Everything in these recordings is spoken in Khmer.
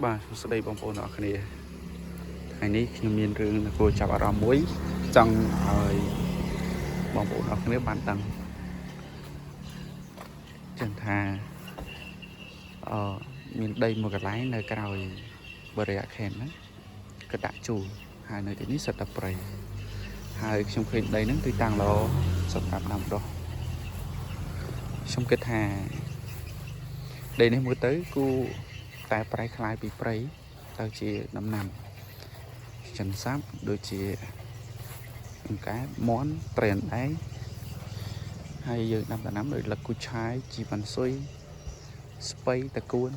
បាទសួស្តីបងប្អូនទាំងអស់គ្នាថ្ងៃនេះខ្ញុំមានរឿងគួរចាប់អារម្មណ៍មួយចង់ឲ្យបងប្អូនទាំងអស់គ្នាបានដឹងចឹងថាអឺមានដីមួយកន្លែងនៅក្រោយបរិយាខេនហ្នឹងក៏ដាក់ជួលហើយនៅទីនេះសិតតែព្រៃហើយខ្ញុំឃើញដីហ្នឹងទីតាំងល្អសម្រាប់ដាំដុះខ្ញុំគិតថាដីនេះមើលទៅគូតែប្រែក្លាយពីព្រៃទៅជាដំណាំចិនសាប់ដូចជាអង្កែមន់ត្រីអណ្ដែងហើយយើងដាំដំណាំដោយលឹកគូឆាយជីវ៉ាន់ស៊ុយស្ពៃតកួន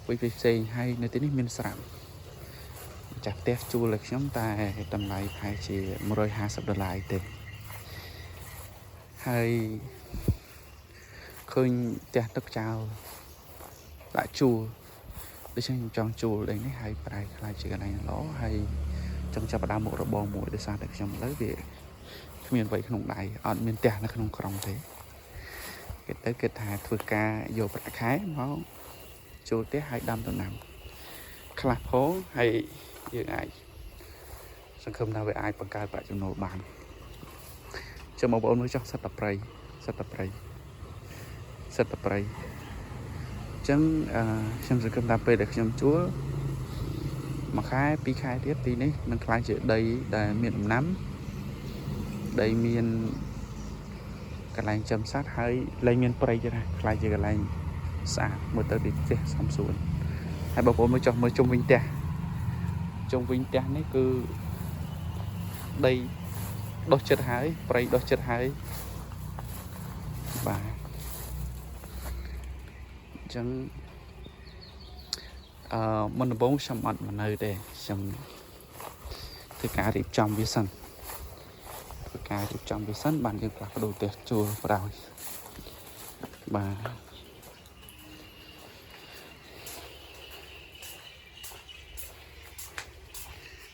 វិញផ្សេងៗហើយនៅទីនេះមានស្រាប់ម្ចាស់ផ្ទះជួលឲ្យខ្ញុំតែតម្លៃប្រហែលជា150ដុល្លារអីទេហើយឃើញផ្ទះទឹកចោលដាក់ជួលដូច្នេះខ្ញុំចង់ជួលដីនេះហើយប្រែក្លាយជាកន្លែងល្អហើយចង់ចាប់ផ្ដើមមុខរបរមួយដោយសារតែខ្ញុំឥឡូវវាគ្មានអ្វីក្នុងដៃអត់មានផ្ទះនៅក្នុងក្រុងទេគេទៅគិតថាធ្វើការយកប្រាក់ខែមកជួលផ្ទះហើយដាំដំណាំខ្លះផងហើយយើងអាចសង្ឃឹមថាវាអាចបង្កើតប្រាក់ចំណូលបានចាំបងប្អូនមើលចុះសិតតែព្រៃសិតតែព្រៃសិតតែព្រៃអញ្ចឹងអឺខ្ញុំសង្ឃឹមថាពេលដែលខ្ញុំជួលមួយខែពីរខែទៀតទីនេះនឹងក្លាយជាដីដែលមានដំណាំដីមានកន្លែងចិញ្ចឹមសត្វហើយលែងមានព្រៃទៀតណាក្លាយជាកន្លែងស្អាតមើលទៅពីផ្ទះសំសួនហើយបងប្អូនមើលចុះមើលជុំវិញផ្ទះជុំវិញផ្ទះនេះគឺដីដុះចិត្តហើយព្រៃដុះចិត្តហើយបាទអញ្ចឹងអឺមុនដំបូងខ្ញុំអត់មកនៅទេខ្ញុំធ្វើការរៀបចំវាសិនធ្វើការរៀបចំវាសិនបានយើងផ្លាស់ប្ដូរផ្ទះជួលក្រោយបាទ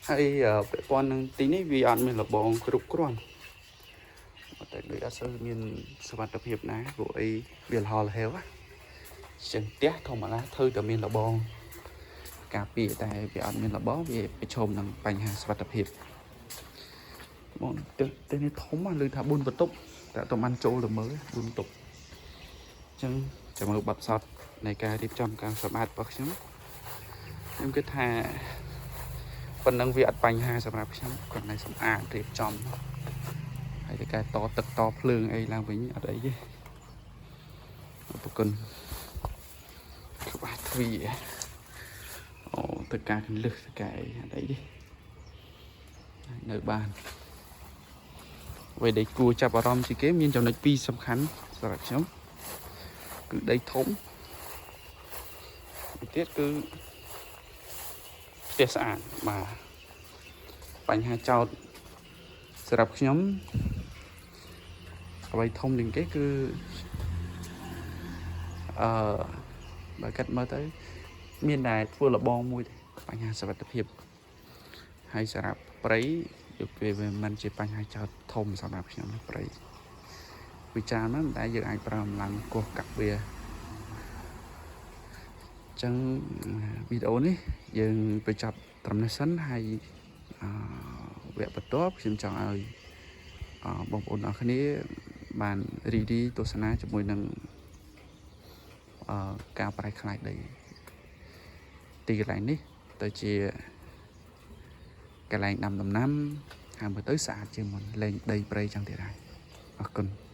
ហើយពាក់ព័ន្ធនឹងទីនេះវាអត់មានលបងគ្រប់គ្រាន់តែដូចអត់សូវមានសុវត្ថិភាពណាព្រោះអីវាលហលហេវចឹងផ្ទះធម្មតាធ្វើតែមានលបងការពារតែវាអត់មានលបងវាប្រឈមនឹងបញ្ហាសុវត្ថិភាពបងផ្ទះផ្ទះនេះធំណាស់ឮថា4បន្ទប់តែអត់បានចូលទៅមើល4បន្ទប់អញ្ចឹងចាំមើលបាត់សតនៃការរៀបចំការសម្អាតរបស់ខ្ញុំខ្ញុំគិតថាប៉ុណ្ណឹងវាអត់បញ្ហាសម្រាប់ខ្ញុំគ្រាន់តែសម្អាតរៀបចំហើយតែការតទឹកតភ្លើងអីឡើងវិញអត់អីទេអរគុណក្បាស់ទ្វារអូទៅការកលឹះទៅការអីអត់អីទេនៅបានអ្វីដែលគួរចាប់អារម្មណ៍ជាងគេមានចំណុចពីរសំខាន់សម្រាប់ខ្ញុំគឺដីធំមួយទៀតគឺផ្ទះស្អាតបាទបញ្ហាចោតសម្រាប់ខ្ញុំអ្វីធំជាងគេគឺអឺបើកាត់មើលទៅមានតែធ្វើលបងមួយទេបញ្ហាសុវត្ថិភាពហើយសម្រាប់ព្រៃយកពេលវាមិនជាបញ្ហាចោតធំសម្រាប់ខ្ញុំទេព្រៃវិចារណ៍មកតែយើងអាចប្រើកម្លាំងគោះកាប់វាអញ្ចឹងវីដេអូនេះយើងបញ្ចប់ត្រឹមនេះសិនហើយអឺវគ្គបន្ទាប់ខ្ញុំចង់ឲ្យអឺបងប្អូនអរគ្នាបានរីករាយទស្សនាជាមួយនឹងអឺការប្រែក្លាយដីទីកន្លែងនេះទៅជាកន្លែងដាំដំណាំហើយមើលទៅស្អាតជាងមុនលែងដីព្រៃចឹងទៀតហើយអរគុណ។